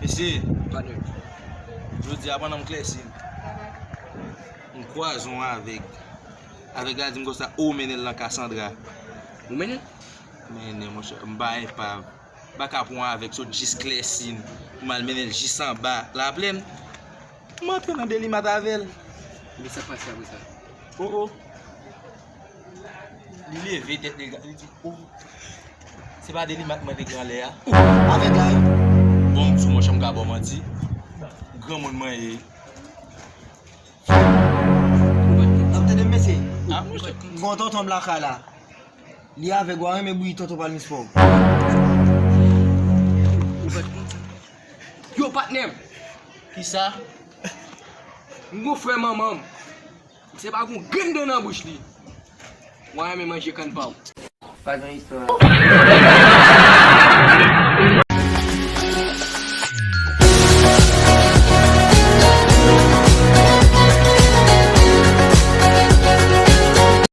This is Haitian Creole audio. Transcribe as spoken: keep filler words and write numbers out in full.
Mesye, jodi a pandan m klèsin, m kwaze yon avèg. Avèg la di m konsa, "O, mennen l nan Cassandra." Ou mennen l? Mennen, monchè, m ba enpav. M pa ka pran yon avèg sot jis klèsin. M al mennen l jis anba Laplèn. M antre nan delimat avè l. Men sa k pase apre sa? O, o. Li leve tèt li, li di, "O, se pa delimat mwen te gen anlè a?" Avèg la wi. Bon, m sou monchè, m ka ba w manti. Granmoun mwen ye. N ap tande mesye. Ah, monchè. M gen yon tonton m lakay la. Li avèg, w a renmen bouyi tonton Palmis fò. Yo, patnè m. Kisa? M gon frè manman m. Misye pa gon grenn dan nan bouch li. Mwen renmen manje kann pa w. Pa gen istwa.